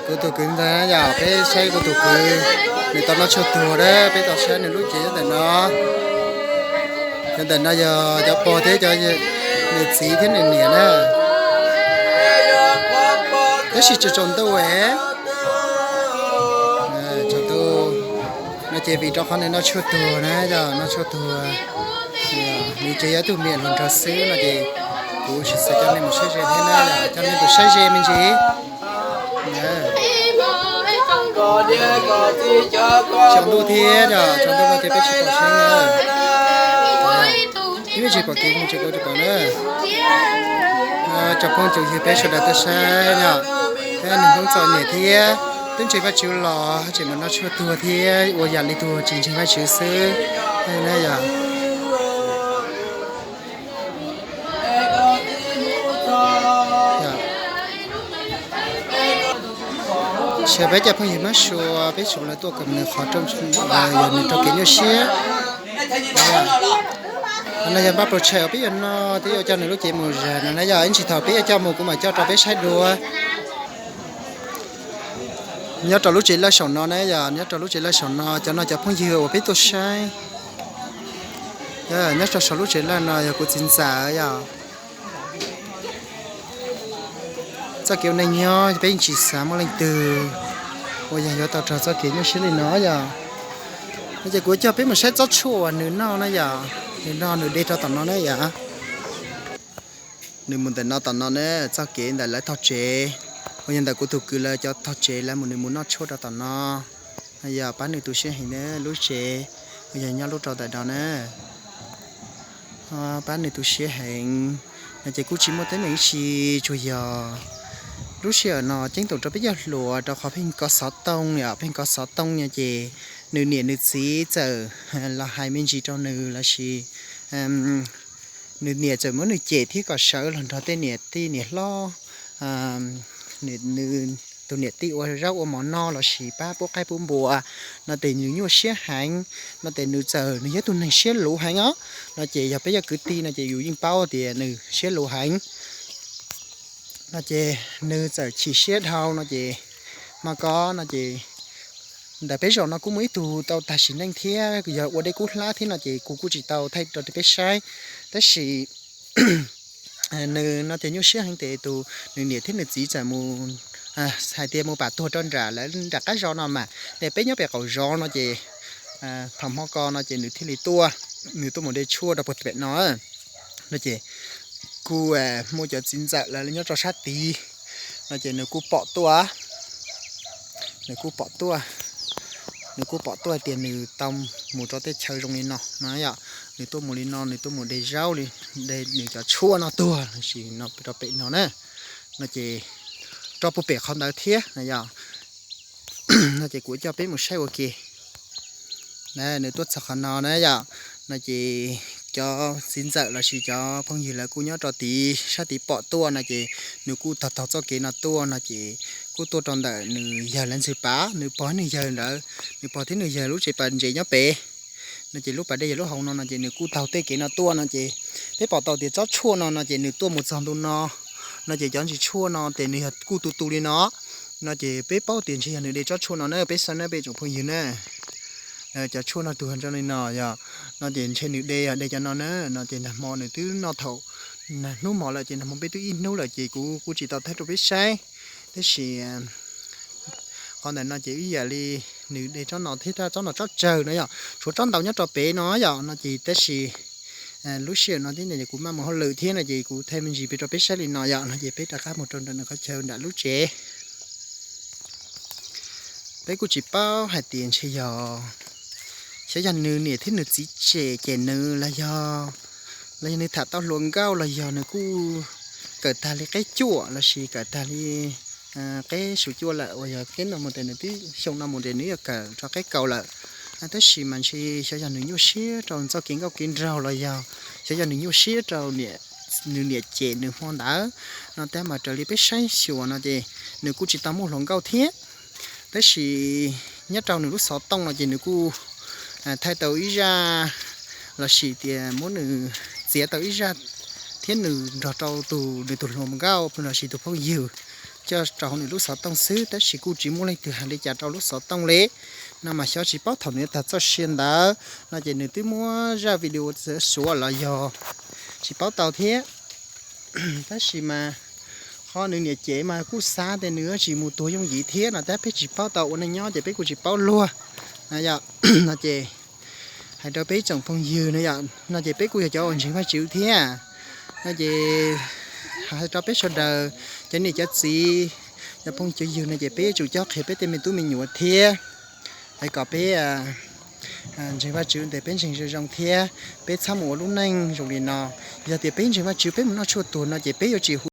Kuv tus kwv ntawd yog peb saib kuv tus kwv, nws tau noj tshuaj tuag na, peb tau saib nws lub cev nyob ntawm no. Nyob ntawm no yog cov pog thiab cov, nws txiv thiab nws niam na. Tab sis tsaus ntuj es, tsaus ntuj no ces vim rau qhov nws noj tshuaj tuag na, yog noj tshuaj tuag, nws tseem yog ib tug me nyuam hluas nraug xwb no ces kuv sim xav coj nej mus saib ze thiab na, coj nej mus saib ze me ntsis. Tsaus ntuj thiab, tsaus ntuj no ces peb tsis pom seeb na. Ib me ntsis pom kev mus tsis kau tsis pom na. Tsoom phooj tsoom ywg peb sawv daws tuaj saib yom, peb niaj hnub txom nyem thiab, twb ntseeg Vajtswv los tseem mus noj tshuaj tuag thiab ua yam li tus tsis ntseeg Vajtswv xwb na yom. Xyov peb cov phooj ywg Hmoob Suav peb tsoom lawv tuaj kom nws qhov rooj, yog nws rau kev nyuaj siab. No yog npaj pes tsawg peb yuav noj thiab yuav coj nws lub cev mus zais no na yom, ib ntsis thaum peb yuav coj mus kuv mam coj rau peb saib dua. Nyob rau lub tsev lawj saum no na yom, nyob rau lub tsev lawj saum no cov no cov phooj ywg uas peb tuaj saib. Nyob rau saum lub tsev lawj no yog kuv txiv ntxawm yom. Txoj kev ua neej nyob peb yeej tsis xav muaj leej twg uas yog yuav tau raug txoj kev nyuaj siab li no yom. No ces kuv coj peb mus saib tsob tshuaj uas nws noj na yom, nws noj nws de rau tom no na yom. Nws mus ntawm no tom no na, txoj kev ntawm lawv tog tsev, uas yog ntawm kuv tus kwv lawv cov tog tsev lawv mus, nws mus noj tshuaj rau tom no. Yog pab nws tu siab heev na, lub tsev uas yog nyob lub rau ntawm no na, pab nws tu siab heev. No ces kuj tsis muaj teeb meem ib tsi, tsuas yog lub sij hawm no ceeb toom rau peb cov hluas rau qhov pheej kov xov tooj yom, pheej kov xov tooj no ces nws niam nws txiv txawm los hais me ntsis rau nws lossis nws niam txawm muab nws cem thiab kom sawv los nrog tej niam tij niam hlob, nws tus niam tij ua zaub ua mov noj lossis pab pub qaib pub npua, no ces nws nyuaj siab heev. No ces nws txawm nws yog tus neeg siab luv heev os. No ces yog peb cov kwv tij no ces yus yeej paub tias nws siab luv heev. No ces nws txawm chim siab dhau no ces hmo ko no ces ntawm peb zos no kuj muaj ib tug tau tag sim neej thiab yog ua dej kub hlab thiab no ces kuv kuj tsis tau thaij rau peb saib. Tab sis nws no ces nyuaj siab heev ces tus nws niam thiab nws txiv txawm mus hais tias mus pam tuag rau nram lawv nram qab zos no mas, ces peb nyob pem qaum zos no ces thaum hmo ko no ces nws thiaj li tuaj, nws tuaj mus de tshuaj rau puag pem no. No ces kuj muaj cov txiv ntxawm lawv nyob rau sab tid, no ces nws kuj pom tuaj, nws kuj pom tuaj, nws kuj pom tuaj tias nws tau mus rau tej chaw zoo li no no yom, nws tuaj mus li no, nws tuaj mus de zaub li, de nws cov tshuaj no tuag lossis no rau pem no na. No ces rau puag pem qhov ntawd thiab no yom. No ces kuv coj peb mus saib ua ke. Nws tuaj txog qhov no na yom, no ces cov txiv ntxawm lossis cov phooj ywg lawv kuj nyob rau tid sab tid pom tuaj no ces nws kuj taug taug txoj kev no tuaj no ces kuj tuaj rau ntawm nws yawg lawv ntxwg pav, nws pog thiab nws yawg ntawd, nws pog thiab nws yawg lub tsev pas ntses nyob pem. No ces lub pas dej yog lub hauv no no ces nws kuj taug tej kev no tuaj no ces peb pom tau tias tsob tshuaj no no ces nws tuaj mus txog ntu no, no ces cov ntsis tshuaj no ces nws yog kuj tu tu li no. No ces peb paub tias ntshe yog nws de tsob tshuaj no na, peb xav na peb tsoom phooj ywg na. Cov tshuaj no tuag nrog li no yog, no ces ntshe nws de yog de cov no na, no ces nag hmo nws twb noj thaum, nag hnub hmo lawm ces nag hmo peb twb ib hnub lawm ces kuv kuj tsis tau thaij rau peb saib. Tab sis qhov ntawm no ces ib yam li nws de tsob no thiab tsob no tsob tsawg no yom, tshuav tsob ntau nyob rau pem no yom, no ces tab sis lub sij hawm no thiab no ces kuv maj mus hauj lwm thiab no ces kuv thaij me ntsis pem rau peb saib li no yom, no ces peb rov qab mus rau nram nws qhov chaw nram lub tsev. Peb kuj tsis paub hais tias ntshe yog, xyov yog nws niam thiab nws txiv tsem cem nws los yog, los yog nws tham tau hluas nkauj los yog nws kuj kawm tag li qeb cuaj lossis kawm tag li qeb su cuaj lawm uas yog peb no mus ces nws twb xyoo no mus ces nws yuav kawm rau qeb kaum lawm. Tab sis mas ntshe xyov yog nws nyuaj siab rau txoj kev nkauj kev nraug los yog xyov yog nws nyuaj siab rau nws niam cem nws hmo ntawd no tab mas raws li peb saib xyuas no ces nws kuj tsis tau muaj hluas nkauj thiab. Tab sis nyob rau nws lub xov tooj no ces nws kuj thaij tau ib zaj lossis tias muab nws txiav tau ib zaj thiab nws nrog rau tus nws tus hluas nkauj los sis tus phooj ywg coj rau hauv nws lub xov tooj xwb, tab sis kuj tsis muaj leej twg hais li cas rau lub xov tooj li. No mas xyov tsis paub thaum nws tag txoj sia ntawd no ces nws twb muab zaj video suav los yog tsis paub tau thiab. Tab sis mas qhov nws niam cev mas kuj xav tias nws tsis mus tuag yooj yim thiab no, tab peb tsis paub tau ua neej nyob ces peb kuj tsis paub luag no yom. No ces hais rau peb tsoom phooj ywg no yom, no ces peb kuj yog cov uas ntseeg Vajtswv thiab no ces hais rau peb sawv daws, cov niam cov txiv, cov phooj cov ywg no ces peb yuav tsum cob qhia peb tej me tub me nyuam thiab, es kom peb ntseeg Vajtswv ntawd peb ntseeg zoo zoo thiab peb txhob mus ua lub neej zoo li no. Yog tias peb ntseeg Vajtswv peb mus noj tshuaj tuag no ces peb yuav tsis